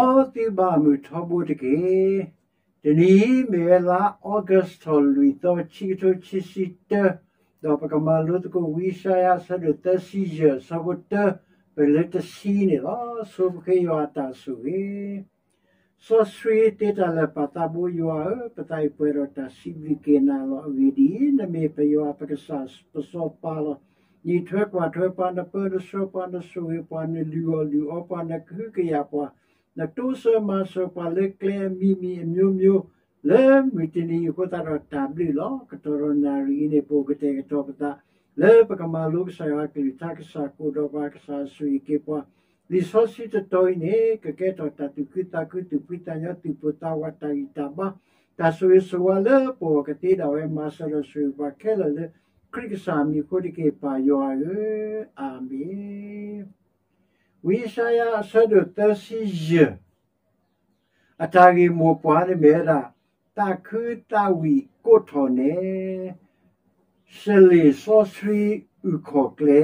မ်သုဘၣ်မုာ်ထီဘိတက့ၢ်. တနံၤအံၤမ့ၢ်ဝဲလါ August ထီၣ်လွံၢ်သီ ခံကထိခံဆံတၢ, ဒီးပကမၤလိသကိး ဝံယၡါယၤ အဆၢဒိၣ်သၢဆံယဲၢ် အဆၢဖိတၢ ပလၢတဆံန့ၣ်လီၤ. ဆိပဃ့ယွၤအတၢ်ဆိၣ်ဂ့ၤ စီဆှံသ့တၢ်လၢာ် ပၢ်သးဘိယွၤဧၢ, ပသးအံၤပှဲၤဒီးတၢ်စံးဘျုးက့ၤနၤလီၤ. အဂ့ၢ်ဒ်အံၤ, နမ့ၢ်ပယွၤပကစၢ်ပစီၤပၤလီၤ. နအံးထွဲကွၢ်ထွဲပှၤ, နပၢနဆှၢပှၤ, နဆိၣ်ဂ့ၤပှၤ, နလုၢ်အီၣ်လုၢ်အီပှၤ, နကဟုကယာ်ပှၤ, နတိစၢၤမၤစၢၤပှၤလၢကျဲအမံၤမံၤအမျိုးမျိုး လၢမုၢ်တနံၤအံၤအဃိသတးဒီးတၢ်ဘျုးလီၤ. ကတီၢ်ဒီးနၣ်ရံၣ်အံၤန့ၣ် ပအိၣ်ကတဲာ်ကတီၤပသး လၢပကမၤလိကစၢ်ယွၤအကလုၢ်ကထါ, ကစၢ်ကအိၣ်ဒီးပှၤ, ကစၢ်ဆိၣ်ဂ့ၤက့ၤပှၤ. လံာ်စီဆှံတတီၤအံၤန့ၣ် ကကဲထီၣ်တၢ်သူၣ်ခုသးခု, သူၣ်ဖှံသးညီ, သူၣ်ပိၢ်သးဝး, တၢ်ဂံၢ်တၢ်ဘါ, တၢ်ဆိၣ်ဂ့ၤဆိၣ်ဝါလၢပဂီၢ်ကသ့ဒၣ်ဝဲ, မၤစၢၤဒီးဆိၣ်ဂ့ၤပှၤခဲလၢာ်လၢ ခရံာ်ကစၢ်အမံၤအဃိတက့ၢ်, ပၢ်ယွၤဧၢ, အၤမ့ၣ်. ဝံယၡါယၤ အဆၢဒိၣ်သၢဆံယဲၢ် အတၢ်ဂ့ၢ်မိၢ်ပှၢ်န့ၣ်မ့ၢ်ဝဲဒၣ် သးခုသးဝံၣ်ကိးထီၣ်နဲၣ် စလ့ၣ်စီဆှံအုၣ်ခီၣ်ကျဲ,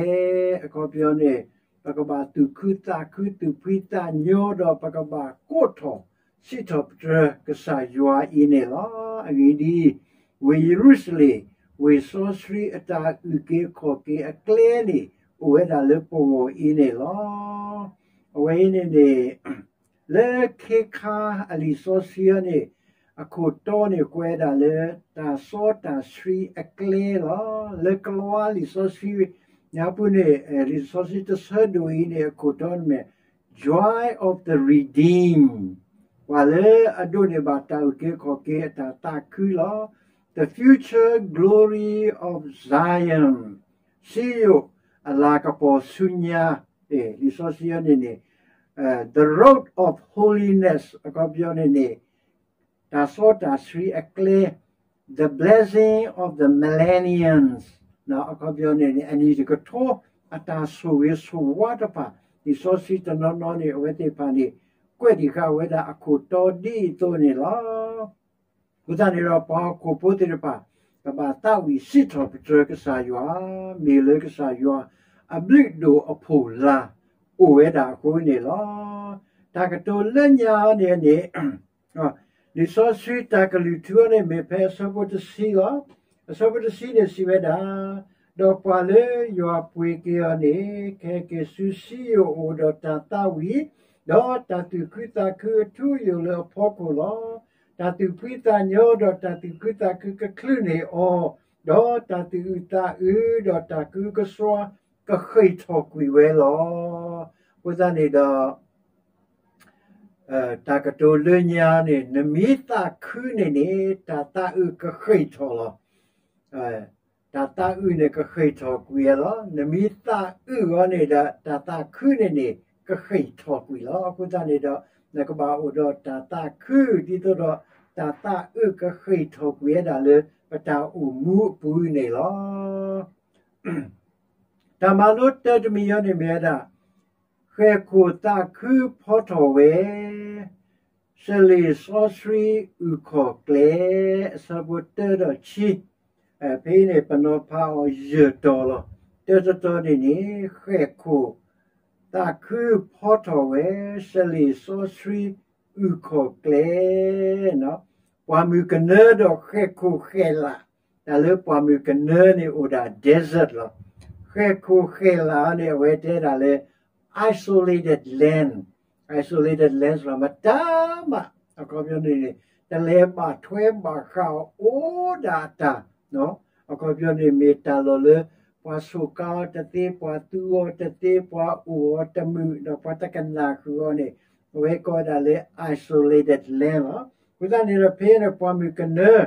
အခီပညီန့ၣ် ပကဘၣ်သူၣ်ခုသးခု, သူၣ်ဖှံသးညီ, ဒီးပကဘၣ်ကိးထီၣ်စံးထီၣ်ပတြၢၤကစၢ်ယွၤအံၤန့ၣ်လီၤ. အဂ့ၢ်ဒ်အံၤ, ဝ့ၢ်ယရူၤၡလ့ၣ်, ဝ့ၢ်စီဆှံအတၢ်အုၣ်က့ၤခီၣ်က့ၤအကျဲန့ၣ် အိၣ်ဝဲဒၣ်လၢပဂီၢ်အံၤန့ၣ်လီၤ. အဝဲအံၤန့ၣ်န့ၣ် လၢခ့ခါအလံာ်စီဆှံအံၤန့ၣ် အခိၣ်တီန့ၣ် ကွဲးဒၣ်လၢ တၢ်စီတၢ်ဆှံအကျဲလီၤ. လၢကလံးလံာ်စီဆှံ ညါပူၤန့ၣ် လံာ်စီဆှံတဆၢဒိၣ်အံၤန့ၣ် အခိၣ်တီန့ၣ်မ့ၢ် Joy of the Redeemed, ပှၤလၢအဒိးန့ၢ်ဘၣ်တၢ်အုၣ်က့ၤခီၣ်က့ၤအတၢ်သးခုလီၤ. The future glory of Zion, စံယိၣ်အလၤကပီၤဆူညါ, လံာ်စီဆှံအံၤန့ၣ်န့ၣ် The road of holiness အခီပညီန့ၣ်န့ၣ် တၢ်စီတၢ်ဆှံအကျဲ, the blessing of the millenniums အခီပညီန့ၣ်န့ၣ် အနံၣ်တကထိအတၢ်ဆိၣ်ဂ့ၤဆိၣ်ဝါတဖၣ်, လံာ်စီဆှံတနီၤနီၤန့ၣ် အဝဲသ့ၣ်တဖၣ်န့ၣ် ကွဲးဒံးဃာ်ဝဲဒၣ်အခိၣ်တီဒ်အံၤအသိးန့ၣ်လီၤ. အဃိသတးန့ၣ်ဒီး ပှၤဟီၣ်ခိၣ်ဖိသ့ၣ်တဖၣ် ကဘၣ်သးဝံၣ်စံးထီၣ်ပတြၢၤကစၢ်ယွၤ, မ့ၢ်လၢကစၢ်ယွၤအဘျုးဒိၣ်အဖှိၣ်လၢ်အိၣ်ဝဲဒၣ်အဃိန့ၣ်လီၤ. တၢ်ကတိၤလၢညါန့ၣ်န့ၣ် လံာ်စီဆှံတၢ်ကလုၢ်ထူအံၤန့ၣ် မ့ၢ်ဖဲအဆၢဖိတဆံလီၤ. အဆၢဖိတဆံန့ၣ်စံးဝဲဒၣ်, ဒီးပှၤလၢယွၤပှ့ၤက့ၤအီၤန့ၣ် ကဟဲက့ၤဆူစံယိၣ်အအိၣ်ဒီးတၢ်သးဝံၣ်, ဒီးတၢ်သူၣ်ခုသးခုအထူအယိာ်လၢအဖီခိၣ်လီၤ. တၢ်သူၣ်ဖှံသးညီဒီးတၢ်သူၣ်ခုသးခုကချုးန့ၢ်အီၤ, ဒီးတၢ်သူၣ်အုးသးအုးဒီးတၢ်ကအုကစွါကဃ့ၢ်ထီၣ်ကွံာ်ဝဲလီၤ. အဃိသတးန့ၣ်ဒီး တၢ်ကတိၤလၢညါန့ၣ် နမ့ၢ်သးခုန့ၣ်န့ၣ် တၢ်သးအုးကဃ့ၢ်ထီၣ်လီၤ. တၢ်သးအုးန့ၣ်ကဃ့ၢ်ထီၣ်ကွံာ်လီၤ. နမ့ၢ်သးအုးအီၤန့ၣ်ဒီး တၢ်သးခုန့ၣ်န့ၣ် ကဃ့ၢ်ထီၣ်ကွံာ်လီၤ. အဃိသတးန့ၣ်ဒီး နကဘၣ်အိၣ်ဒီးတၢ်သးခု ဒ်သိးဒီး တၢ်သးအုးကဃ့ၢ်ထီၣ်ကွံာ်ဝဲဒၣ်လၢပတၢ်အိၣ်မူအပူၤန့ၣ်လီၤ. တၢ်မၤလိတၢ်တမံၤအံၤန့ၣ်မ့ၢ်ဝဲဒၣ် ဃဲၣ်ခိၣ်သးခုဖီထီၣ်ဝဲ, စလ့ၣ်စီဆှံအုၣ်ခီၣ်ကျဲ, အဆၢဖိတၢဒီးခံ, ဖဲအံၤန့ၣ် ပနီၤဖးအီၤယဲၢ်တီၤလီၤ. တၢတတီၤန့ၣ်န့ၣ် ဃဲၣ်ခိၣ်သးခုဖီထီၣ်ဝဲ, စလ့ၣ်စီဆှံအုၣ်ခီၣ်ကျဲ ပှၢ်မုၢ်ကနၢဒီးဃဲၣ်ခိၣ်ဃဲၣ်လး, တၢ်လၢပှၢ်မုၢ်ကနၢန့ၣ်အိၣ်ဒၣ် desert လီၤ. ဃဲၣ်ခိၣ်ဃဲၣ်လးန့ၣ် အဝဲတဲဒၣ်လၢ isolated land, isolated land လီၤ. မတၤမး အခီပညီန့ၣ်န့ၣ် တလဲၤဘၣ်ထွဲဘၣ်ဃးအီၤအိၣ်ဒၣ်အတၢ် အခီပညီန့ၣ် မ့ၢ်တၢ်လီၢ်လၢ ပှၤစူးကါအီၤတသ့, ပှၤသူအီၤတသ့, ပှၤအိၣ်အီၤတမုာ်, ဒီးပှၤတကနၣ်ဃုာ်အီၤန့ၣ် အဝဲကိးဝဲဒၣ်လၢ isolated land လီၤ. အဃိသတးန့ၣ်ဒီး ဖဲန့ၣ် ပှၢ်မုၢ်ကနၢ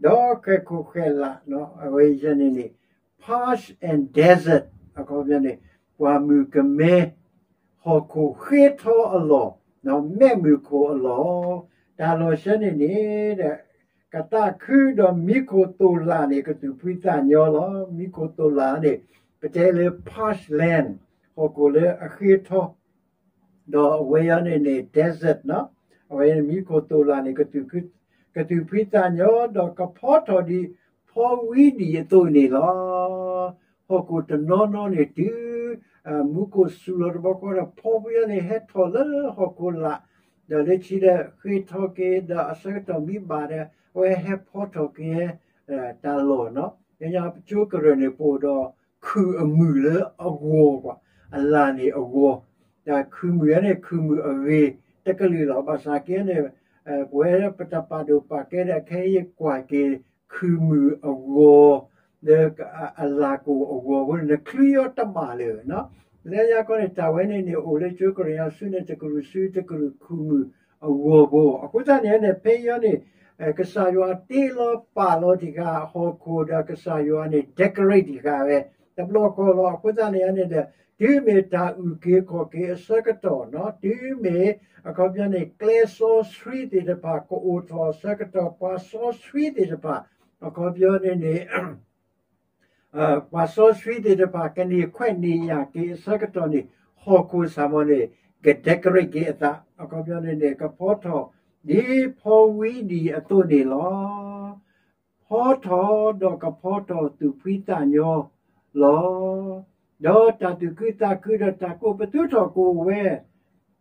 ဒီးဃဲၣ်ခိၣ်ဃဲၣ်လး အဝဲယဲၢ်န့ၣ်န့ၣ် parched and desert အခီပညီန့ၣ် ပှၢ်မုၢ်ကမဲ ဟီၣ်ခိၣ်ဃ့ထီအလီၢ်, မဲးမုၢ်ခိၣ်အလီၢ်, တၢ်လီၢ်ဆၢန့ၣ်န့ၣ် ကသးခုဒီးမံခိၣ်သိၣ်လၣ်န့ၣ် ကသူၣ်ဖှံသးညီလီၤ. မံခိၣ်သိၣ်လၣ်န့ၣ် ပတဲလၢ parched land, ဟီၣ်ခိၣ်လၢအဃ့ထီ ဒီးအဝဲအံၤန့ၣ်န့ၣ် desert နီၤ, အဝဲမံခိၣ်သိၣ်လၣ်န့ၣ် ကသူၣ်ဖှံသးညီ ဒီးကဖီထီၣ်ဒ်ဖီဝံၤဒံးအသိးန့ၣ်လီၤ. ဟီၣ်ခိၣ်တနီၤနီၤန့ၣ် တုၤမူခိၣ်စူၤလီၤတဘျီဃီဒီး ဖီဝံၤအံၤန့ၣ် ဟဲထီၣ်လၢဟီၣ်ခိၣ်လာ် ဒီးလၢခံဒီးဃ့ထီက့ၤ ဒီးအဆၢကတီၢ်မံဘၣ်ဒီး အဝဲဟဲဖီထီၣ်က့ၤ တၢ်လီၢ်နီၤ. ကညီကၠိကရၢၢ်န့ၣ် ပအိၣ်ဒီးခုၣ်အမုၢ်လၢအဂီၤကွၢ်, အလၢ်န့ၣ်အဂီၤ, ဒီးခုၣ်မုၢ်န့ၣ် ခုၣ်မုၢ်အဂ့ၤတကလုာ်လီၤ. ဘၣ်ဆၣ်က့န့ၣ် ပဝဲပတပာ်ဒိၣ်ပာ်ကဲဒီး ခဲအံၤကွၢ်က့ၤ ခုၣ်မုၢ်အဂီၤ လၢအလၢ်ကအိၣ်အဂီၤအဃိန့ၣ် နချုးအီၤတဘၣ်လၢၤ. လၢညါခီန့ၣ် တၢ်ဝဲန့ၣ်န့ၣ် အိၣ်လၢကၠိကရၢၢ်အစုန့ၣ် တကရူၢ်စု တကရူၢ်ခုၣ်မုၢ်အဂီၤဖိ အဃိသတးန့ၣ်န့ၣ် ဖဲအံၤန့ၣ် ကစၢ်ယွၤတ့လီၤပာ်လီၤတံၢ်ဃာ်ဟီၣ်ခိၣ်ဒီး ကစၢ်ယွၤန့ၣ် decorate တံၢ်ဃာ်ဝဲ တဘျီဃီလီၤ. အဃိသတးန့ၣ်န့ၣ်ဒီး တုၤမ့ၢ်တၢ်အုၣ်က့ၤခီၣ်က့ၤအဆၢကတီၢ်နီၤ, တုၤမ့ၢ် အခီပညီန့ၣ် ကျဲစီဆှံသ့ၣ်တဖၣ်ကအိၣ်ထီၣ်အဆၢကတီၢ်, ပှၤစီဆှံသ့ၣ်တဖၣ် အခီပညီန့ၣ်န့ၣ် ပှၤစီဆှံသ့ၣ်တဖၣ် ကန့ၢ်ခွဲးန့ၢ်ယာ်က့ၤအဆၢကတီၢ်န့ၣ် ဟီၣ်ခိၣ်စ့ၢ်ကီးန့ၣ် က decorate က့ၤအသး, အခီပညီန့ၣ်န့ၣ် ကဖီထီၣ် ဒ်ဖီဝံဒံၣ်အသိးန့ၣ်လီၤ. ဖီထီၣ်ဒီးကဖီထီၣ်သူၣ်ဖှံသးညီလီၤ. ဒီးတၢ်သူၣ်ခုသးခုဒီးတၢ်ကိးပသူထီၣ်ကအိၣ်ဝဲ,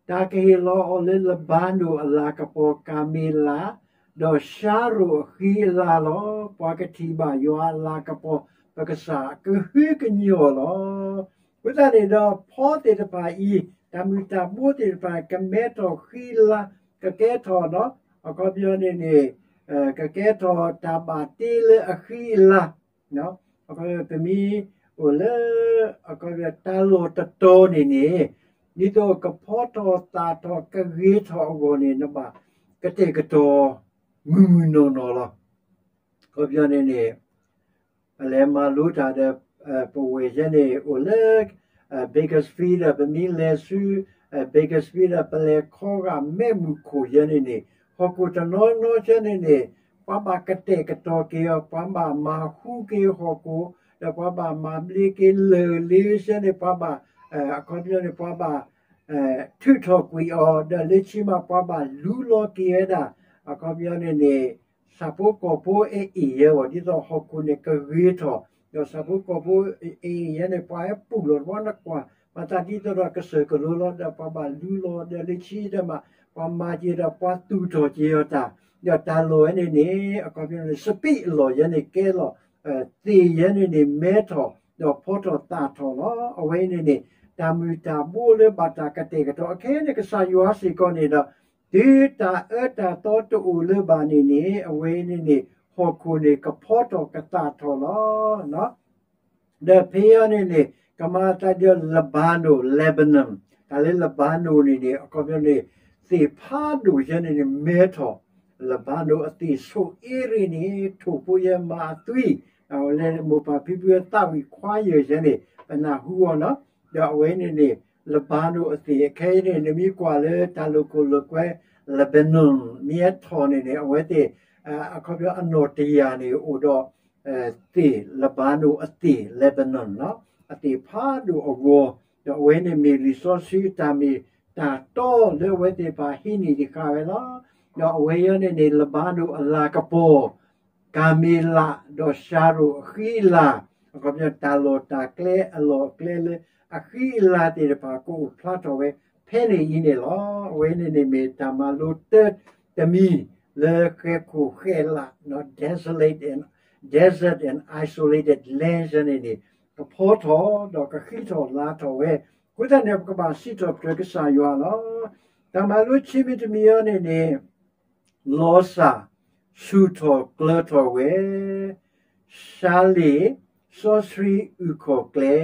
တၢ်ကဟ့ၣ်လီၤအီၤလၢလဘၤနိၣ်အလၤကပီၤ ကၤမ့လး, ဒီးၡၤရိၣ်အဃံအလၤလီၤ. ပှၤကထံၣ်ဘၣ်ယွၤအလၤကပီၤ ပကစၢ်ကဟုကညီၢ်လီၤ. အဃိသတးန့ၣ်ဒီး ဖီသ့ၣ်တဖၣ်အံၤ တၢ်မုၢ်တၢ်ဘိသ့ၣ်တဖၣ် ကမဲထီၣ်ဃံအလၤ, ကကဲထီၣ်နီၤ, အခီပညီန့ၣ်န့ၣ် ကကဲထီၣ်တၢ်ဘၣ်တ့လၢအဃံအလၤ ပမ့ၢ်အိၣ်လၢ အခီပညီတၢ်လီၢ်တတီၤန့ၣ်န့ၣ် ဒ်သိးကဖီထီၣ်သၣ်ထီၣ်ကဂ့ၤထီၣ်အဂီၢ်န့ၣ် နဘၣ်ကတဲာ်ကတီၤမုၢ်မုၢ်နီၢ်နီၢ်လီၤ. အခီပညီန့ၣ်န့ၣ် ပလဲၤမၤလိတၢ်ဒီး ပဝဲၢ်ယဲန့ၣ် အိၣ်လၢ Bakersfield ဒီး ပမ့ၢ်လဲၤဆူ Bakersfield ဒီး ပလဲၤခီဂာ်မဲးမုၢ်ခိၣ်ယဲန့ၣ်န့ၣ် ဟီၣ်ခိၣ်တနီၤနီၤယဲန့ၣ်န့ၣ် ပှၤဘၣ်ကတဲာ်ကတီၤက့ၤအီၤ, ပှၤဘၣ်မၤဟူက့ၤဟီၣ်ခိၣ်, ဒီးပှၤဘၣ်မၤဘျ့က့ၤလၢာ်လ့ယဲန့ၣ် ပှၤဘၣ် အခီပညီန့ၣ် ပှၤဘၣ် ထုးထီၣ်ကွံာ်အီၤ, ဒီးလၢခံမး ပှၤဘၣ်လူလီၤက့ၤဝဲဒၣ်, အခီပညီန့ၣ်န့ၣ် ဆၣ်ဖိကီၢ်ဖိအအ့ၣ်ယဲအဂီၢ် ဒ်သိးဟီၣ်ခိၣ်န့ၣ်ကဂ့ၤထီၣ်, ဒီးဆၣ်ဖိကီၢ်ဖိအအ့ၣ်ယဲန့ၣ် ပှၤဟဲပူၣ်လီၤတဘျီနကွၢ်, မၤသးဒ်သိးဒီးကစၢၢ်ကလိလီၤ, ဒီးပှၤဘၣ်လူလီၤ, ဒီးလၢခံဒီးမး ပှၤမၤက့ၤဒီးပှၤသူၣ်ထီၣ်က့ၤအီၤတၢ်, ဒီးတၢ်လီၢ်ဝဲန့ၣ်န့ၣ် အခီပညီန့ၣ် စပံးအလီၢ်ယဲန့ၣ်ကဲလီၤ, သ့ၣ်ယဲန့ၣ်န့ၣ် မဲထီၣ် ဒီးဖီထီၣ်သၣ်ထီၣ်လီၤ. အဝဲအံၤန့ၣ်န့ၣ် တၢ်မုၢ်တၢ်ဘိလၢဘၣ်တၢ်ကတဲာ်ကတီၤ အခဲအံၤန့ၣ် ကစၢ်ယွၤစ့ၢ်ကီးန့ၣ်ဒီး တုၤတၢ်အၢတၢ်သီတအိၣ်လၢၤဘၣ်န့ၣ်န့ၣ် အဝဲအံၤန့ၣ်န့ၣ် ဟီၣ်ခိၣ်န့ၣ်ကဖီထီၣ်ကသၣ်ထီၣ်လီၤ. ဒီးဖဲအံၤန့ၣ်န့ၣ် ကမၤအသးဒီး Lebanon, Lebanon, တၢ်လၢ Lebanon န့ၣ်န့ၣ် အခီပညီန့ၣ် သ့ၣ်ဖးဒိၣ်ယဲန့ၣ်န့ၣ် မဲထီၣ်, Lebanon အသ့ၣ်ဆိၣ်အ့ရ့ၣ်န့ၣ် ထိၣ်ဖိယဲမၤအသွံၣ်, လၢမိၢ်ပၢ်ဖံဖုအသးဝံၣ်ခွါယဲၢ်ယဲန့ၣ် ပနၢ်ဟူအီၤနီၤ. ဒီးအဝဲန့ၣ်န့ၣ် Lebanon အသ့ၣ်အခဲအံၤန့ၣ် နမ့ၢ်ကွၢ်လၢတၢ်လိာ်ခိၣ်လိာ်ကွဲ Lebanon မ့ၢ်ဟဲထီၣ်န့ၣ်န့ၣ် အဝဲသ့ၣ် အခီပညီအနီၢ်တယၢ်န့ၣ် အိၣ်ဒီး သ့ၣ် Lebanon အသ့ၣ် Lebanon နီၤ, အသ့ၣ်ဖးဒိၣ်အဂီၤ, ဒီးအဝဲန့ၣ်မ့ၢ်လံာ်စီဆှံတၢ်မ့ၢ်တၢ်တီ လၢအဝဲသ့ၣ်တဖၣ်ဟံးန့ၢ်တခါဝဲလီၤ. ဒီးအဝဲအံၤန့ၣ်န့ၣ် Lebanon အလၤကပီၤ ကၤမ့လး ဒီးၡၤရိၣ်အဃံအလၤ, အခီပညီတၢ်လီၢ်တၢ်ကျဲအလီၢ်အကျဲလၢအဃံအလၤသ့ၣ်တဖၣ် ကအိၣ်ဖျါထီၣ်ဝဲဖဲန့ၣ်အံၤန့ၣ်လီၤ. အဝဲန့ၣ်န့ၣ်မ့ၢ်တၢ်မၤလိတၢတမံၤ လၢဃဲၤခိၣ်ဃဲၤလး desolate and desert and isolated land န့ၣ်န့ၣ် ကဖီထီၣ် ဒီးကဃံထီၣ်လၤထီၣ်ဝဲ, အဃိသတးန့ၣ် ပကဘၣ်စံးထီၣ်ပတြၢၤကစၢ်ယွၤလီၤ. တၢ်မၤလိခံမံၤတမံၤအံၤန့ၣ်န့ၣ် လီၤစၢ်ဆူၣ်ထီၣ်ကျၢၤထီၣ်ဝဲ, ၡၤလ့ၣ်စီဆှံအုၣ်ခီၣ်ကျဲ,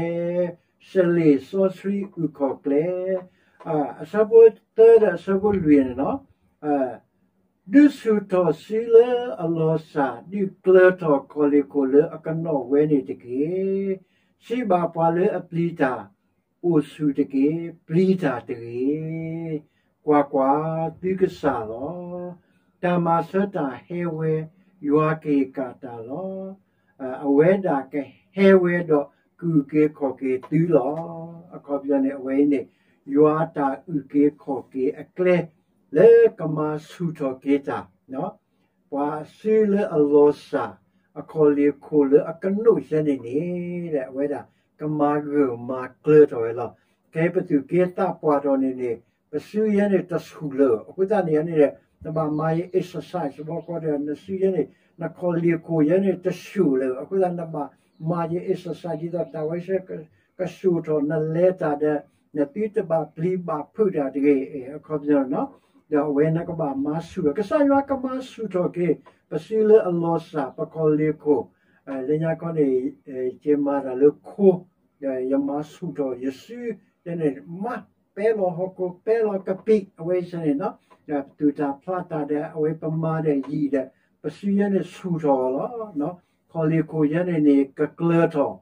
ၡၤလ့ၣ်စီဆှံအုၣ်ခီၣ်ကျဲ, အဆၢဖိသၢဒီးအဆၢဖိလွံၢ်န့ၣ်လီၤ. ဒုးဆူၣ်ထီၣ်စုလၢအလီၤစၢ် ဒုးကျၢၤထီၣ်ခီၣ်လ့ၢ်ခိၣ်လၢအကနိးဝဲန့ၣ်တက့ၢ်. စံးဘၣ်ပှၤလၢအပျံၤတၢ်, အိၣ်ဆူၣ်တက့ၢ်, ပျံၤတၢ်တဂ့ၤ. ကွၢ်ကွၢ်, သုကစၢ်လီၤ. တၢ်မၤဆၢတၢ်ဟဲဝဲ, ယွၤက့ၤကၣ်တၢ်လီၤ. အဝဲဒၣ်ကဟဲဝဲဒီးကအုၣ်က့ၤခီၣ်က့ၤသုလီၤ. အခီပညီန့ၣ် အဝဲအံၤန့ၣ် ယွၤတၢ်အုၣ်က့ၤခီၣ်က့ၤအကျဲ လၢကမၤဆူၣ်ထီၣ်က့ၤတၢ် ပှၤစုလၢအလီၤစၢ် အခီၣ်လ့ၢ်ခိၣ်လၢအကနိးယဲန့ၣ်န့ၣ် အဝဲဒၣ်ကမၤဂၢၢ်မၤကျၢၤထီၣ်ဝဲလီၤ. ခဲအံၤပသူၣ်က့သးပှၢ်ထီၣ်န့ၣ်န့ၣ် ပစုယဲန့ၣ်တဆူၣ်လၢၤ, အဃိသတးန့ၣ်န့ၣ် နဘၣ်မၤယ exercise ဘီကီးဒီး နစုယဲန့ၣ် နခီၣ်လ့ၢ်ခိၣ်ယဲန့ၣ်တဆူၣ်လၢၤ, အဃိသတးနဘၣ်မၤယ exercise ဒ်သိးတၢ်ဝဲဆၢ ကဆူၣ်ထီၣ်နလဲၤတၢ်ဒီး နသုတဘၣ်ပျံၤဘၣ်ဖုးတၢ်တဂ့ၤ, အခီပညီနီၤ, ဒီးအဝဲနကဘၣ်မၤဆူၣ်ထီၣ်, ကစၢ်ယွၤကမၤဆူၣ်ထီၣ်က့ၤ ပစုလၢအလီၤစၢ် ပခီၣ်လ့ၢ်ခိၣ်, လၢညါခီန့ၣ် ယမၤတၢ်လၢခိ, ယမၤဆူၣ်ထီၣ်ယစု, ယန့ၣ်မၤ ပဲလီၤဟီၣ်ခိၣ် ပဲလီၤကပံာ် အဝဲဆၢန့ၣ်နီၤ, ဒီးပသူၣ်တၢ်ဖျးတၢ်ဒီး အဝဲပမၤဒီးယံာ်ဒီး ပစုယဲန့ၣ်ဆူၣ်ထီၣ်လီၤ. ခီၣ်လ့ၢ်ခိၣ်ယဲန့ၣ်န့ၣ် ကကျၢၤထီၣ်,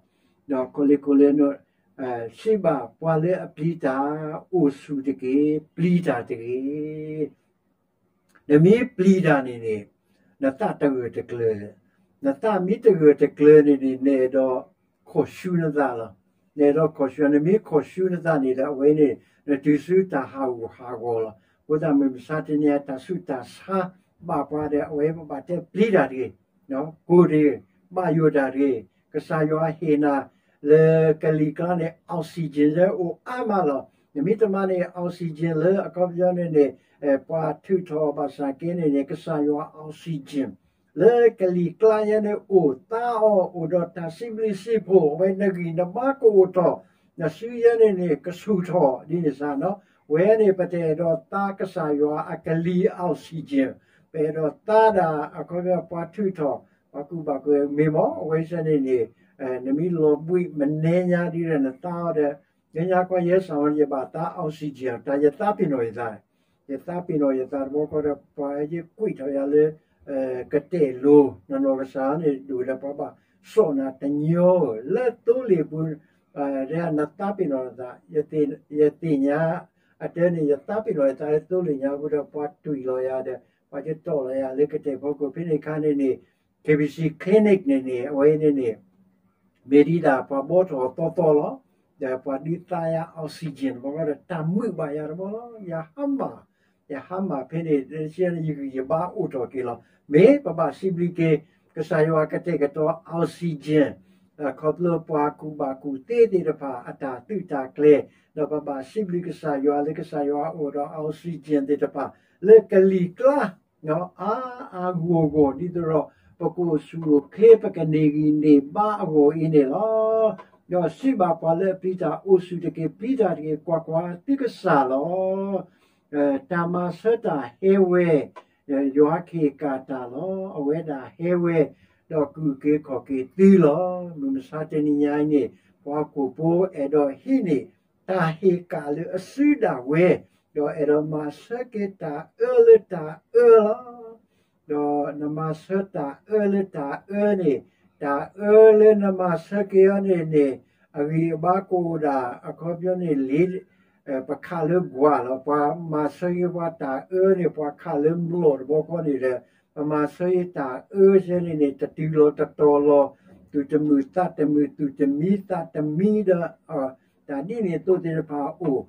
ဒီးခီၣ်လ့ၢ်ခိၣ်လဲၣ်န့ၣ် စံးဘၣ်ပှၤလၢအပျံၤတၢ် အိၣ်ဆူၣ်တက့ၢ်, ပျံၤတၢ်တဂ့ၤ. နမ့ၢ်ပျံၤတၢ်န့ၣ်န့ၣ် နသးတဂၢၢ်တကျၢၤ, နသးမ့ၢ်တဂၢၢ်တကျၢၤန့ၣ်န့ၣ် နအဲၣ်ဒိးခီၣ်ဆူနသးလီၤ. နအဲၣ်ဒိးခီၣ်ဆူ နမ့ၢ်ခီၣ်ဆူနသးန့ၣ်ဒီး အဝဲန့ၣ် နတုၤဆူတၢ်ဟးဂူာ်ဟးဂီၤလီၤ. အဃိသတးမုၢ်မဆါတနံၤအံၤ တၢ်ဆူးတၢ်ဆါဘၣ်ပှၤဒီး အဝဲပဘၣ်တဲပျံၤတၢ်တဂ့ၤ, ကိၢ်တဂ့ၤ, ဘၣ်ယိၣ်တၢ်တဂ့ၤ, ကစၢ်ယွၤဟ့ၣ်နၤ လၢကလံၤကျါန့ၣ် oxygen လၢအိၣ်အါမးလီၤ. နမ့ၢ်တမၤန့ၣ် oxygen လၢအခီပညီန့ၣ်န့ၣ် ပှၤထုးထီၣ်ဘၣ်ဆၣ်က့န့ၣ်န့ၣ် ကစၢ်ယွၤ oxygen လၢကလံၤကျါယဲန့ၣ်အိၣ်သါအီၤ အိၣ်ဒီးတၢ်စံးဘျုးစံးဖှိၣ် အဝဲနဂံၢ်နဘါကအိၣ်ထီၣ်, နစုယဲန့ၣ်န့ၣ် ကဆူၣ်ထီၣ်ဒ်န့ၣ်စ့ၢ်နီၤ. ဝဲန့ၣ် ပတအဲၣ်ဒိးသါကစၢ်ယွၤအကလံၤ oxygen, ပအဲၣ်ဒိးသါဒၣ်အခီပညီပှၤထုးထီၣ် ပှၤကူၣ်ဘၣ်ကူၣ်မ့ၢ်မး အဝဲဆၢန့ၣ်န့ၣ် နမ့ၢ်လီၤဘှံးမနဲညါဒ်ဒီးနသါအီၤဒီး ညါညါခီယဲစ့ၢ် ယဘၣ်သါ oxygen တၢ်ယသးပ့ၤနီၣ်ယသး, ယသးပ့ၤနီၣ်ယသးတဘျီဃီဒီး ပှၤယကွံာ်ထီၣ်ယၤလၢ ကတဲာ်လိၤ နနီၢ်ကစၢ်န့ၣ် ဒိၣ်ဒီးပှၤဘၣ်စိာ်နၤတညီဧၢ လၢသိလ့ၣ်ပူၤ နသးပ့ၤနီၣ်နသး, ယသ့ၣ်ညါ အတဲန့ၣ် ယသးပ့ၤနီၣ်ယသးလၢသိလ့ၣ်ညါပူၤဒီး ပှၤတွံၢ်လီၤယၤဒီး ပှၤကတီၢ်လီၤယၤလၢကတဲာ်ဖီခိၣ်ဖဲန့ၣ်အခါန့ၣ်န့ၣ် K B C clinic န့ၣ်န့ၣ် အဝဲန့ၣ်န့ၣ် မ့ၢ်ဒ်ဒၣ်ပှၤဘှီထီၣ်သီသီလီၤ. ဒီးပှၤဒုးသါယၤ oxygen တဘျီဃီဒီး တၢ်မုာ်ဘၣ်ယၤတဘျီလီၤ. ယဟါမၢ်, ယဟါမၢ်ဖဲန့ၣ် ယဂံၢ်ယဘါအိၣ်ထီၣ်က့ၤလီၤ. မ့ၢ်ပဘၣ်စံးဘျုးက့ၤ ကစၢ်ယွၤကတဲာ်ကတီၤ oxygen ခီဖျိပှၤကူၣ်ဘၣ်ကူၣ်သ့သ့ၣ်တဖၣ်အတၢ်သုးတၢ်ကျဲၤ, ဒီးပဘၣ်စံးဘျုးကစၢ်ယွၤလၢကစၢ်ယွၤအိၣ်ဒီး oxygen သ့ၣ်တဖၣ် လၢကလံၤကျါ အါအါဂီၢ်ဂီၢ်ဒ်သိးဒီး ပကအိၣ်ဆူၣ်အိၣ်ချ့ ပကန့ၢ်ဂံၢ်န့ၢ်ဘါအဂီၢ်အံၤန့ၣ်လီၤ. ဒီးစံးဘၣ်ပှၤလၢအပျံၤတၢ် အိၣ်ဆူၣ်တက့ၢ် ပျံၤတၢ်တက့ၢ် ကွၢ်ကွၢ်, သုကစၢ်လီၤ. တၢ်မၤဆၢတၢ်ဟဲဝဲ, ယွၤကဟ့ၣ်ကၣ်တၢ်လီၤ. အဝဲဒၣ်ဟဲဝဲ, ဒီးကူၣ်က့ၤခီၣ်က့ၤသုလီၤ. မုၢ်မဆါတနံၤညါအံၤန့ၣ် ပှၤဟီၣ်ခိၣ်ဖိအဲၣ်ဒိးဟံးန့ၢ် တၢ်ဟ့ၣ်ကၣ်လၢအစုဒၣ်ဝဲ, ဒီးအဲၣ်ဒိးမၤဆၢက့ၤတၢ်အၢလၢတၢ်အၢလီၤ. ဒီးနမၤဆၢတၢ်အၢလၢတၢ်အၢန့ၣ်, တၢ်အၢလၢနမၤဆၢက့ၤအီၤန့ၣ်န့ၣ် အဂံၢ်အဘါကအိၣ်ဒၣ် အခီပညီန့ၣ်လ့ ပခးလၢကွၢ်လီၤ. ပှၤမၤဆၢက့ၤပှၤတၢ်အၢန့ၣ် ပှၤခးလၢမျိာ်တဘျီဃီန့ၣ်ဒီး ပမၤဆၢက့ၤတၢ်အၢဆၢန့ၣ်န့ၣ် တတုၤလီၤတတီၤလီၤ, သူၣ်တမုာ်သးတမုာ် သူၣ်တမံသးတမံဒီး တၢ်ဒ်န့ၣ်အသိးသ့ၣ်တဖၣ်အအိၣ်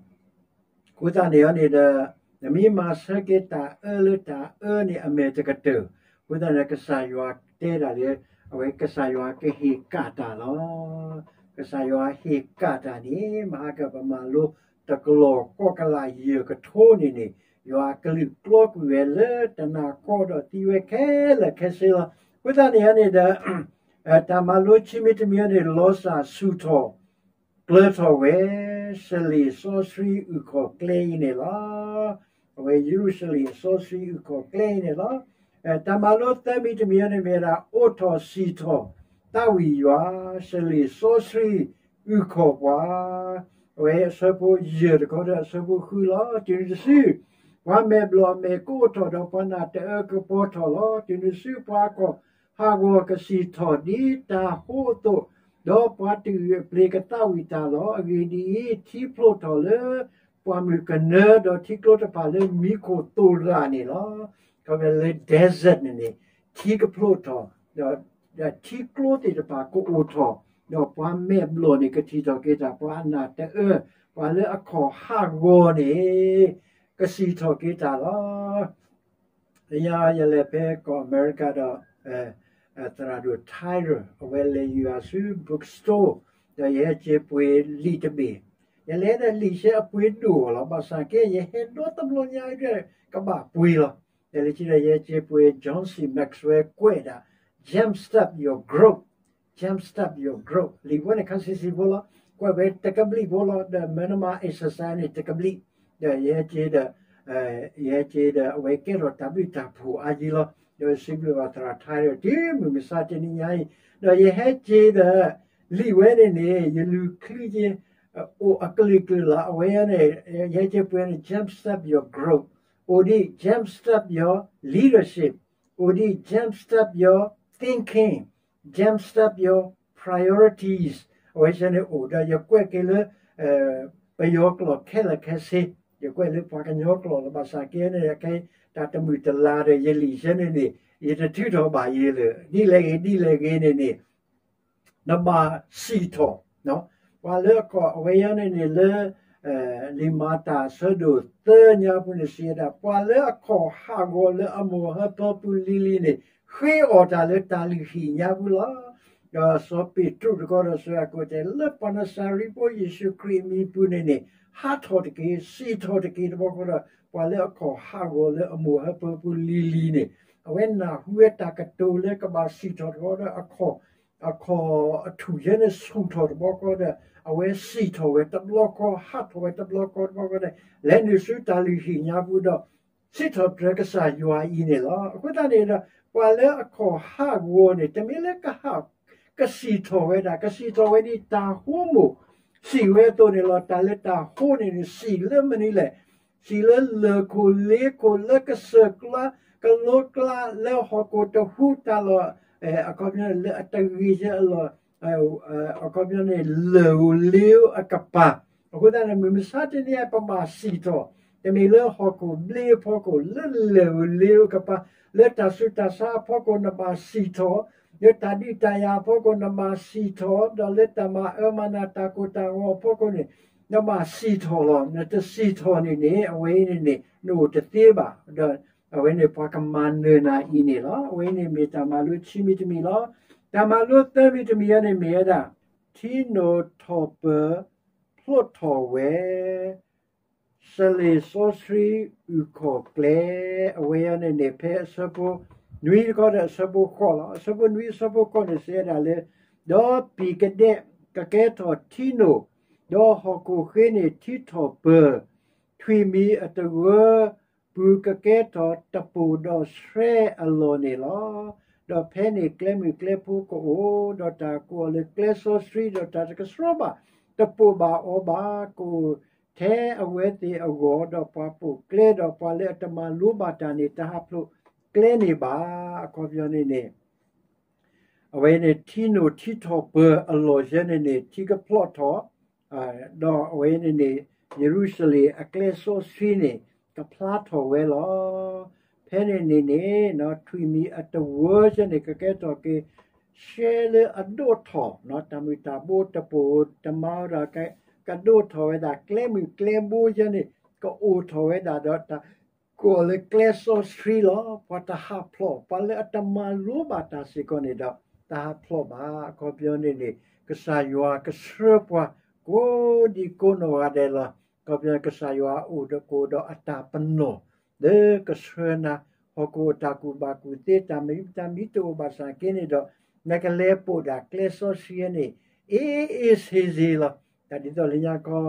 အဃိသတးန့ၣ်န့ၣ်ဒီး နမ့ၢ်မၤဆၢက့ၤတၢ်အၢလၢတၢ်အၢန့ၣ် အမဲာ်တကတၢၢ်. အဃိသတးန့ၣ် ကစၢ်ယွၤတဲဒၣ်လၢ အဝဲကစၢ်ယွၤကဟ့ၣ်ကၣ်တၢ်လီၤ. ကစၢ်ယွၤဟ့ၣ်ကၣ်တၢ်န့ၣ် မဟါကပမၤလိ တကလီၢ်ကီၢ်ကလးယဲၢ်ကထိန့ၣ်န့ၣ် ယွၤအကလုၢ်ကျီကွံာ်ဝဲလၢတနၤကီဒီးသံဝဲခဲလၢာ်ခဲဆ့လီၤ. အဃိသတးန့ၣ်န့ၣ်ဒီး တၢ်မၤလိခံမံၤတမံၤန့ၣ် လီၤစၢ်ဆူၣ်ထီၣ် ကျၢၤထီၣ်ဝဲ စလ့ၣ်စီဆှံအုၣ်ခီၣ်ကျဲအံၤန့ၣ်လီၤ. အဝဲယရူၤၡလ့ၣ်စီဆှံအုၣ်ခီၣ်ကျဲအံၤန့ၣ်လီၤ. တၢ်မၤလိသၢမံၤတမံၤန့ၣ်မ့ၢ်ဝဲဒၣ် အိးထီၣ်စံၣ်ထီၣ် သးဝံၣ်ယွၤ စလ့ၣ်စီဆှံအုၣ်ခီၣ်ပှၤ အဝဲအဆၢဖိယဲၢ်တခီဒီးအဆၢဖိဃုလီၤ. တုၤနုၤတစု ပှၤမဲာ်ဘျီၣ်အမဲာ်ကအိးထီၣ်ဒီးပှၤနၢ်တအၢကပီၤထီၣ်လီၤ. တုၤနုၤတစုပှၤကီၢ်ဟးဂီၤကစံၣ်ထီၣ်ဒ်တၢ်ဟိအသိး, ဒီးပှၤတဂုာ်အပျ့ၤကသးဝံၣ်တၢ်လီၤ. အဂ့ၢ်ဒ်အံၤ, ထံဖျိးထီၣ်လၢပှၢ်မုၢ်ကနၢ ဒီးထံကျိတဖၣ်လၢမံခိၣ်သိၣ်ရၣ်န့ၣ်လီၤ. ခီဖျိလၢ desert န့ၣ်န့ၣ် ထံကဖျိးထီၣ်, ဒီးထံကျိသ့ၣ်တဖၣ်ကအိးထီၣ်, ဒီးပှၤမဲာ်ဘျီၣ်န့ၣ် ကထံၣ်ထီၣ်က့ၤတၢ်, ပှၤအနၢ်တအၢ, ပှၤလၢအခီၣ်ဟးဂီၤန့ၣ် ကစံၣ်ထီၣ်က့ၤတၢ်လီၤ. လၢညါယလဲၤဖဲကီၢ်အမဲရကၤဒီး သရၣ်ဒိၣ် Tyler အဝဲလဲၤယုၢ်ယၤဆူ bookstore ဒီးယဟဲက့ၤပှ့ၤလံာ်တဘ့ၣ်, ယလဲၤဒီးလံာ်ဆဲအပှ့ၤဒိၣ်အီၤလီၤ. ဘၣ်ဆၣ်က့ ယဟဲဒိတဘျီညါအံၤဒီး ကဘၣ်ပှ့ၤလီၤ. ဒီးလၢခံဒီး ယဟဲက့ၤပှ့ၤ John C Maxwell ကွဲးဒၣ် Jumpstart Your Growth, Jumpstart Your Growth လံာ်ဖိန့ၣ် ခါဆံးဆံးဖိလီၤ. ကွဲးဝဲတကဘျံးဖိလီၤ. ဒီးမၢနမါ exercise န့ၣ် တကဘျံး, ဒီးယဟဲက့ၤဒီး ယဟဲက့ၤဒီး အဝဲကဲထီၣ်တၢ်ဘျုးတၢ်ဖှိၣ်အါက့လီၤ. ဒီးစံးဘျုးဘၣ်သရၣ်ထါဒီး တုၤမုၢ်မဆါတနံၤညါအံၤ, ဒီးယဟဲက့ၤဒီး လံာ်ဝဲန့ၣ်န့ၣ် ယလူၤချုက့ၤ အိၣ်အကလုာ်ကလုာ်လီၤ. အဝဲန့ၣ် ယဟဲက့ၤပှ့ၤန့ၣ် Jumpstart Your Growth, အိၣ်ဒံး Jumpstart Your Leadership, အိၣ်ဒံး Jumpstart Your Thinking, Jumpstart Your Priorities, အဝဲစ့ၢ်န့ၣ်အိၣ်ဒီး ယကွဲးက့ၤလၢ ပယီၤကျိာ်ခဲလၢာ်ခဲဆ့, ယကွဲးလၢပှၤကညီကျိာ်လီၤ. ဘၣ်ဆၣ်က့န့ၣ် ခဲ တၢ်တမုာ်တလၤဒီး ယလံာ်စ့ၢ်န့ၣ်န့ၣ် ယတထုးထီၣ်ဘၣ်ယဲလၢ ဒ်လဲၣ်ဂ့ၤဒ်လဲၣ်ဂ့ၤန့ၣ်န့ၣ် နဘၣ်စံၣ်ထီၣ်, ပှၤလၢအခီၣ် အဝဲအံၤန့ၣ်န့ၣ်လၢ လံာ်မၤတၢ်အဆၢဒိၣ်သၢညါပူၤန့ၣ် စံးဝဲဒၣ် ပှၤလၢအခီၣ်ဟးဂီၤလၢအမိၢ်ဟၢဖၢပူၤလံၤလံၤန့ၣ် ဃ့အီၣ်တၢ်လၢတၢ်လုၢ်ဟံၣ်ညါပူၤလီၤ. ဒီးစီၤပ့းတရူးတခီဒီး စီၤယၤကိာ်တဲ လၢပှၤနစၤရ့းဖိယ့ၣ်ၡူးခရံာ်အမံၤပူၤန့ၣ်န့ၣ် ဟးထီၣ်တက့ၢ်, စံၣ်ထီၣ်တက့ၢ်တဘျီဃီဒီး ပှၤလၢအခီၣ်ဟးဂီၤလၢအမိၢ်ဟၢဖၢပူၤလံၤလံၤန့ၣ် အဝဲနၢ်ဟူဝဲတၢ်ကတိၤလၢကဘၣ်စံၣ်ထီၣ်တဘျီဒီး အခီၣ် အခီၣ်အထူၣ်ယဲန့ၣ်ဆူၣ်ထီၣ်တဘျီဃီဒီး အဝဲစံၣ်ထီၣ်ဝဲတဘျီဃီ ဟးထီၣ်ဝဲတဘျီဃီတဘျီဃီဒီး လဲၤနုာ်ဆူတၢ်လုၢ်ဟံၣ်ညါပူၤဒီး စံးထီၣ်ပတြၢၤကစၢ်ယွၤအံၤန့ၣ်လီၤ. အဃိသတးန့ၣ်ဒီး ပှၤလၢအခီၣ်ဟးဂီၤန့ၣ် တမ့ၢ်လၢကဟး ကစံၣ်ထီၣ်ဝဲဒၣ်, ကစံၣ်ထီၣ်ဝဲဒ်တၢ်ဟိမိၢ် စံၣ်ဝဲအသိးန့ၣ်လီၤ. တၢ်လၢတၢ်ဟိန့ၣ်န့ၣ် စံၣ်လၢမနုၤလဲၣ်, စံၣ်လၢလၢၢ်ခိၣ်လ့ခိၣ် လၢကစၢၢ်ကျါ ကလိကျါ လၢဟီၣ်ခိၣ်တဟူးတၢ်လီၢ် အခီပညီန့ၣ် လၢအတဂ့ၤဆၢအလီၢ် အခီပညီန့ၣ် လၢၢ်ဧိၤလ့ဧိၤအကပၤ, အဃိသတးန့ၣ် မုၢ်မဆါတနံၤအံၤ ပဘၣ်စံၣ်ထီၣ်, တမ့ၢ်လၢဟီၣ်ခိၣ်ဘျ့အဖီခိၣ်, လၢလၢၢ်ဧိၤလ့ဧိၤအကပၤ, လၢတၢ်ဆူးတၢ်ဆါအဖီခိၣ် နဘၣ်စံၣ်ထီၣ်, လၢတၢ်ဒုးတၢ်ယၤအဖီခိၣ် နဘၣ်စံၣ်ထီၣ်, ဒီးလၢတၢ်မၤအၢမၤနးတၢ်ကိၢ်တၢ်ဂီၤအဖီခိၣ်န့ၣ် နဘၣ်စံၣ်ထီၣ်လီၤ. နတစံၣ်ထီၣ်န့ၣ်န့ၣ် အဝဲအံၤန့ၣ်န့ၣ် နအိၣ်တသ့ဘၣ်. ဒီးအဝဲန့ၣ်ပှၤကမၤနၢၤနၤအံၤန့ၣ်လီၤ. အဝဲအံၤန့ၣ်မ့ၢ်တၢ်မၤလိခံမံၤတမံၤလီၤ. တၢ်မၤလိသၢမံၤတမံၤအံၤန့ၣ်မ့ၢ်ဝဲဒၣ် ထံနိၣ်ထီၣ်ပၢၤ ဖျိးထီၣ်ဝဲ စလ့ၣ်စီဆှံအုၣ်ခီၣ်ကျဲ, အဝဲအံၤန့ၣ်န့ၣ် ဖဲအဆၢဖိနွံတခီဒီးအဆၢဖိဃိးလီၤ. အဆၢဖိနွံအဆၢဖိဃိးန့ၣ် စံးဝဲဒၣ်လၢ ဒီးပံာ်ကဒဲးကကဲထီၣ်ထံနိၣ်, ဒီးဟီၣ်ခိၣ်ဃ့န့ၣ်ထံထီၣ်ပၢၤ, ထွံၣ်မံၤအတဝၢ ပူၤကကဲထီၣ်တပိၢ်ဒီးဆှဲအလီၢ်န့ၣ်လီၤ. ဒီးဖဲန့ၣ်ကျဲမုၢ်ကျဲဖိကအိၣ်, ဒီးတၢ်ကိးအီၤလၢကျဲစီဆှံ, ဒီးတၢ်တကဆှီဘၣ်တပိာ်ဘၣ်အီၤဘၣ်, ကအိၣ်ထဲအဝဲသ့ၣ်အဂီၢ်, ဒီးပှၤပိာ်ကျဲ, ဒီးပှၤလၢအတမၤလိဘၣ်တၢ်န့ၣ် တဟးဖျိးကျဲန့ၣ်ဘၣ်. အခီပညီန့ၣ်န့ၣ် အဝဲန့ၣ်ထံနိၣ်ထံထီၣ်ပၢၤအလီၢ်ယဲန့ၣ်န့ၣ် ထံကဖျိးထီၣ်, ဒီးအဝဲန့ၣ်န့ၣ် ယရူၤၡလ့ၣ်အကျဲစီဆှံန့ၣ် ကဖျါထီၣ်ဝဲလီၤ. ဖဲန့ၣ်န့ၣ်န့ၣ် ထွံၣ်မံၤအတဝၢယဲန့ၣ် ကကဲထီၣ်က့ၤ ရှဲလၢအဒိၣ်ထီၣ်, တၢ်မုၢ်တၢ်ဘိတပိာ်တမၤဝဲဒၣ်, ကဒိၣ်ထီၣ်ဝဲဒၣ်, ကျဲမုၢ်ကျဲဘိယဲန့ၣ် ကအိၣ်ထီၣ်ဝဲဒၣ်ဒီးတၢ် ကိးလၢကျဲစီဆှံလီၤ. ပှၤတဟးဖျိး, ပှၤလၢအတမၤလိဘၣ်တၢ်စ့ၢ်ကီးန့ၣ်ဒီး တဟးဖျိးဘၣ်. အခီပညီန့ၣ်န့ၣ် ကစၢ်ယွၤကဆှၢပှၤ ကိးဒံကိးနီၢ်ဂၤဒဲးလီၤ. အခီပညီ ကစၢ်ယွၤအိၣ်ဒီးကအိၣ်ဒီးအတၢ်ပနီၣ် လၢကဆှၢနၤ, ဟီၣ်ခိၣ်အတၢ်ကူၣ်ဘၣ်ကူၣ်သ့ တၢ်မံတၢ်မံတအိၣ်ဘၣ်ဆၣ်က့န့ၣ်ဒီး နကလဲၤပိာ်ဒၣ်ကျဲစီဆှံန့ၣ် အ့အ့စ့စ့လီၤ. တၢ်ဒ်သိးလၢညါခီ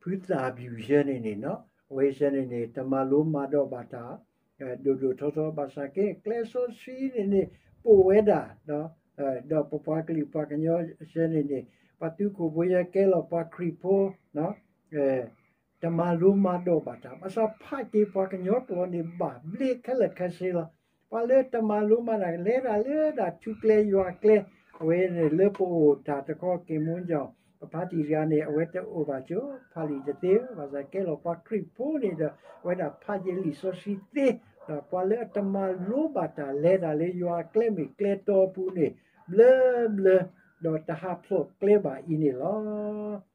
ဖုသၣ်ဘျုးယဲန့ၣ်န့ၣ်, အဝဲယဲန့ၣ်န့ၣ် တမၤလိမၤဒိးဘၣ်တၢ် ဒိၣ်ဒိၣ်ထီထီဘၣ်ဆၣ်က့ ကျဲစီဆှံန့ၣ်န့ၣ် ပိာ်ဝဲဒၣ်, ဒီးပပှၤကလုာ်ပှၤကညီယဲန့ၣ်န့ၣ် ပှၤသုးခိၣ်ဖိယဲကဲလီၤပှၤခရံာ်ဖိ တမၤလိမၤဒိးဘၣ်တၢ်, ဘၣ်ဆၣ်ဖးက့ၤပှၤကညီကျိာ်န့ၣ် ဘၣ်ဘျ့ခဲလၢာ်ခဲဆ့လီၤ. ပှၤလၢတမၤလိမၤဒိး လဲၤတၢ်လၢဒၣ်ထူကျဲယွၤကျဲ, အဝဲန့ၣ်လၢပအိၣ်တၢ်တခီက့ၤမူကီၢ် ပဖါတံၢ်တဂၤန့ၣ် အဝဲတအိၣ်ဘၣ်ကၠိ ဖးလံာ်တသ့, ဘၣ်ဆၣ်ကဲလီၤပှၤခရံာ်ဖိန့ၣ်ဒီး အဝဲဒၣ်ဖးယဲလံာ်စီဆှံသ့, ဒီးပှၤလၢအတမၤလိဘၣ်တၢ်လဲၤတၢ်လၢယွၤကျဲမ့ၢ်ကျဲတီပူၤန့ၣ် ဘျၢဘျၢ ဒီးတဟးဖျိးကျဲဘၣ်အံၤန့ၣ်လီၤ.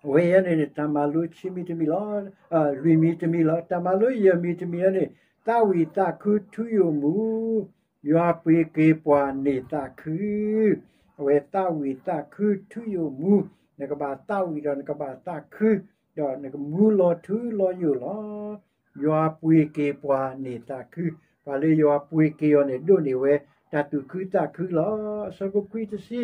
အဝဲအံၤန့ၣ် တၢ်မၤလိခံမံၤတမံၤလီၤ, လွံၢ်မံၤတမံၤလီၤ. တၢ်မၤလိယဲၢ်မံၤတမံၤအံၤန့ၣ် သးဝံၣ်သးခုထူယိာ်မူ, ယွၤပှ့ၤက့ၤပှၤန့ၢ်သးခု, အဝဲသးဝံၣ်သးခုထူယိာ်မူ, နကဘၣ်သးဝံၣ်ဒီးနကဘၣ်သးခု, ဒီးနကမူလီၤထူလီၤယိာ်လီၤ. ယွၤပှ့ၤက့ၤပှၤန့ၢ်သးခု, ပှၤလၢယွၤပှ့ၤက့ၤအီၤန့ၣ် ဒိးန့ၢ်ဝဲတၢ်သူၣ်ခုသးခုလီၤ. အဆၢဖိခွံတဆံ,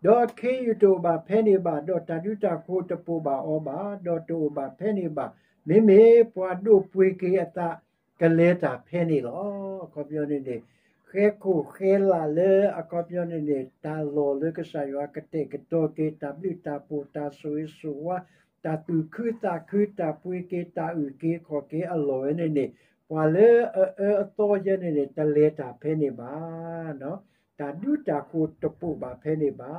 ဒီးခ့ယုၢ်တအိၣ်ဘၣ်ဖဲန့ၣ်ဘၣ်, ဒီးတၢ်ဒူတၢ်ဃိၤတပိာ်ဘၣ်အီၤဘၣ်, ဒီးတအိၣ်ဘၣ်ဖဲန့ၣ်ဘၣ်. မ့မ့ၢ်ပှၤဒိးပှ့ၤက့ၤအသး ကလဲၤတၢ်ဖဲန့ၣ်လီၤ. အခီပညီန့ၣ်န့ၣ် ဃဲခိၣ်ဃဲလၢ်လၢအခီပညီန့ၣ်န့ၣ် တၢ်လီၢ်လၢကစၢ်ယွၤကတဲာ်ကတီၤက့ၤ တၢ်ဘျုးတၢ်ဖှိၣ် တၢ်ဆိၣ်ဂ့ၤဆိၣ်ဝါ တၢ်သူၣ်ခုသးခု တၢ်ပှ့ၤက့ၤ တၢ်အုၣ်က့ၤခီၣ်က့ၤအလီၢ်ဝဲန့ၣ်န့ၣ် ပှၤလၢအအၢအသီယဲန့ၣ်န့ၣ် တလဲၤတၢ်ဖဲန့ၣ်ဘၣ်. တၢ်ဒူတၢ်ဃိၤတပိာ်ဘၣ်ဖဲန့ၣ်ဘၣ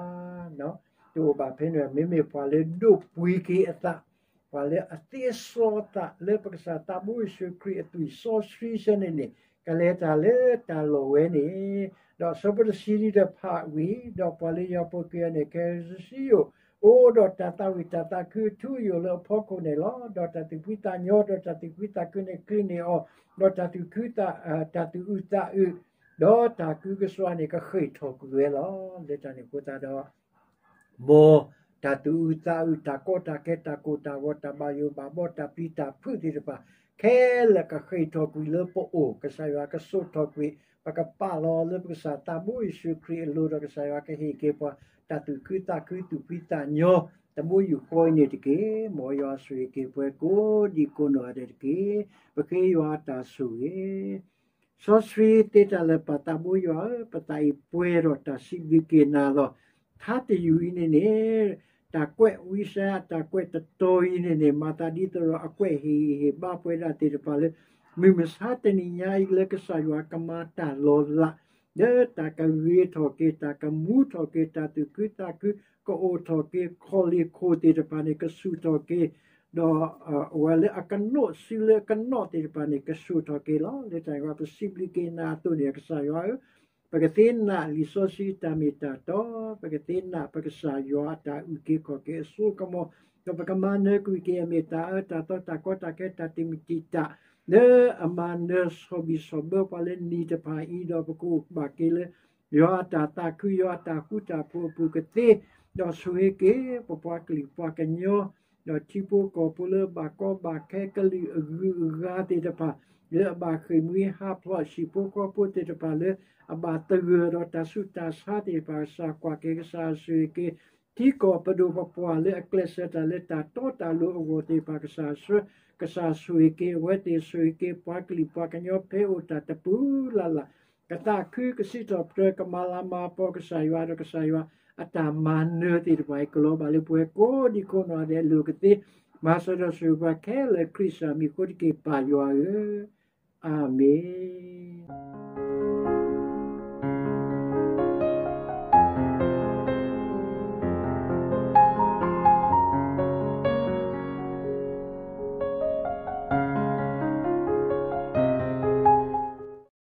်. တအိၣ်ဘၣ်ဖဲန့ၣ်ဘၣ်. မ့မ့ၢ်ပှၤလၢဒိးပှ့ၤက့ၤအသး ပှၤလၢအသ့စီသးလၢပကစၢ်သးဘိယ့ၣ်ၡူးခရံာ်အသွံၣ်စီဆှံစဲန့ၣ်န့ၣ် ကလဲၤတၢ်လၢတၢ်လီၢ်ဝဲန့ၣ်, ဒီးအဆၢဖိတဆံနွံတဖၣ်ဝံၤ, ဒီးပှၤလၢယွၤပှ့ၤက့ၤအီၤန့ၣ် ကဟဲဆူယအိၣ်, အိၣ်ဒီးတၢ်သးဝံၣ်တၢ်သးခုအထူအယိာ်လၢအဖီခိၣ်န့ၣ်လီၤ. ဒီးတၢ်သူၣ်ဖှံသးညီ ဒီးတၢ်သူၣ်ဖှံသးခုန့ၣ်ကျ့ၤန့ၢ်အီၤ, ဒီးတၢ်သူၣ်ခုသး, တၢ်သူၣ်အုးသးအုး, ဒီးတၢ်ကုကစွါန့ၣ် ကဃ့ၢ်ထီၣ်ကွံာ်ဝဲလီၤ. လၢတၢ်န့ၣ်အဃိသတးဒီး မ်တၢ်သူၣ်အုးသးအုး တၢ်ကီတၢ်ခဲ တၢ်ကိၢ်တၢ်ဂီၤ တၢ်ဘၣ်ယိၣ်ဘၣ်ဘီ တၢ်ပျံၤတၢ်ဖုးသ့ၣ်တဖၣ် ခဲလၢာ်ကဃ့ၢ်ထီၣ်ကွံာ်လၢပအိၣ်, ကစၢ်ယွၤကစိာ်ထီၣ်ကွံာ်, ပကပာ်လီၤလၢပကစၢ်သးဘိယ့ၣ်ၡူးခရံာ်အလိၤဒီး ကစၢ်ယွၤကဟ့ၣ်က့ၤပှၤ တၢ်သူၣ်ခုသးခု သူၣ်ဖှံသးညီ တဘိယူၢ်ဃီအံၤန့ၣ်တက့ၢ်. မ်ယွၤဆိၣ်ဂ့ၤက့ၤပှၤကိးဒံကိးနီၢ်ဂၤဒဲးတက့ၢ်. ပဃ့ယွၤတၢ်ဆိၣ်ဂ့ၤ စီဆှံသ့တၢ်လၢာ်ပသးဘိယွၤဧၢ, ပသးအံၤပှဲၤဒီးတၢ်စံးဘျုးက့ၤနၤလီၤ. ထါတယုၢ်အံၤန့ၣ်န့ၣ်, တၢ်ကွဲးဝံစါ တၢ်ကွဲးတတီၤအံၤန့ၣ်န့ၣ် မၤသးဒ်သိးဒီးအကွဲးဟ့ၣ်ဂံၢ်ဟ့ၣ်ဘါပှၤဒၣ်သ့ၣ်တဖၣ်လၢ မုၢ်မဆါတနံၤညါအံၤလၢကစၢ်ယွၤကမၤတၢ်လီၤလး, လၢတၢ်ကဂ့ၤထီၣ်က့ၤ တၢ်ကမူထီၣ်က့ၤ တၢ်သူၣ်ခုသးခု ကအိၣ်ထီၣ်က့ၤ ခီၣ်လ့ၢ်ခိၣ်သ့ၣ်တဖၣ်န့ၣ် ကဆူၣ်ထီၣ်က့ၤ ဒီးအဝဲလၢအကနိးစုလၢအကနိးသ့ၣ်တဖၣ်န့ၣ် ကဆူၣ်ထီၣ်က့ၤလီၤ. လၢတၢ်အံၤပစံးဘျုးက့ၤနၤအသိးန့ၣ် ကစၢ်ယွၤဧၢ, ပကသ့နာ်လံာ်စီဆှံတၢ်မ့ၢ်တၢ်တီ, ပကသ့နာ်ပကစၢ်ယွၤအတၢ်အုၣ်က့ၤခီၣ်က့ၤအစိကမီၤ, ဒီးပကမၤနၢၤကွံာ်က့ၤအမ့ၢ်တၢ်အၢတၢ်သီ တၢ်ကီတၢ်ခဲ တၢ်တမံၤတံာ်တာ် လၢအမၤနၢၤဆီၣ်ဘံၣ်ဆီၣ်ဘၢပှၤလၢနံၤတဖၣ်အံၤ, ဒီးပကအိၣ်ဘၣ်က့ၤလၢ ယွၤအတၢ်သးခု ယွၤအတၢ်ဃူတၢ်ဖိးအပူၤကသ့, ဒီးဆိၣ်ဂ့ၤက့ၤ ပပှၤကလုာ်ပှၤကညီ, ဒီးထံဖိကီၢ်ဖိလၢအဘၣ်ကီဘၣ်ခဲ ကလုာ်အဂုၤအဂၤသ့ၣ်တဖၣ် လၢအဘၣ်ဃ့ၢ်မှံဟးဖျိး ဟံၣ်ဖိဃီဖိသ့ၣ်တဖၣ်လၢ အဘၣ်သဂၢၢ်ဒီးတၢ်ဆူးတၢ်ဆါသ့ၣ်တဖၣ် ကစၢ်ကွၢ်က့ၤ ကစၢ်ဆိၣ်ဂ့ၤက့ၤ ထံကီၢ်ပဒိၣ်ပပှၢ်လၢအကျဲးစၢးတၢ်လၢတၢ်တီတၢ်လိၤအဂီၢ်သ့ၣ်တဖၣ် ကစၢ်ဆှၢ, ကစၢ်ဆိၣ်ဂ့ၤက့ၤအဝဲသ့ၣ် ဆိၣ်ဂ့ၤက့ၤပှၤကလုာ်ပှၤကညီဖဲအိၣ်တၢ်တပူၤလၢ်လၢ်, ကသးခုကစံးထီၣ်ပတြၢၤ ကမၤလၤမၤကပီၤ ကစၢ်ယွၤဒီး ကစၢ်ယွၤအတၢ်မၤနၢၤသ့ၣ်တဖၣ်အံၤ ကလီၤဘၣ်လၢပှၤကိးဒံကိးနီၢ်ဂၤဒဲးအလိၤကသ့, မၤစၢၤဒီးဆိၣ်ဂ့ၤပှၤခဲလၢာ် ခရံာ်စၢ်မံၤအဃိတက့ၢ် ပၢ်ယွၤဧၢ, အၤမ့ၣ်.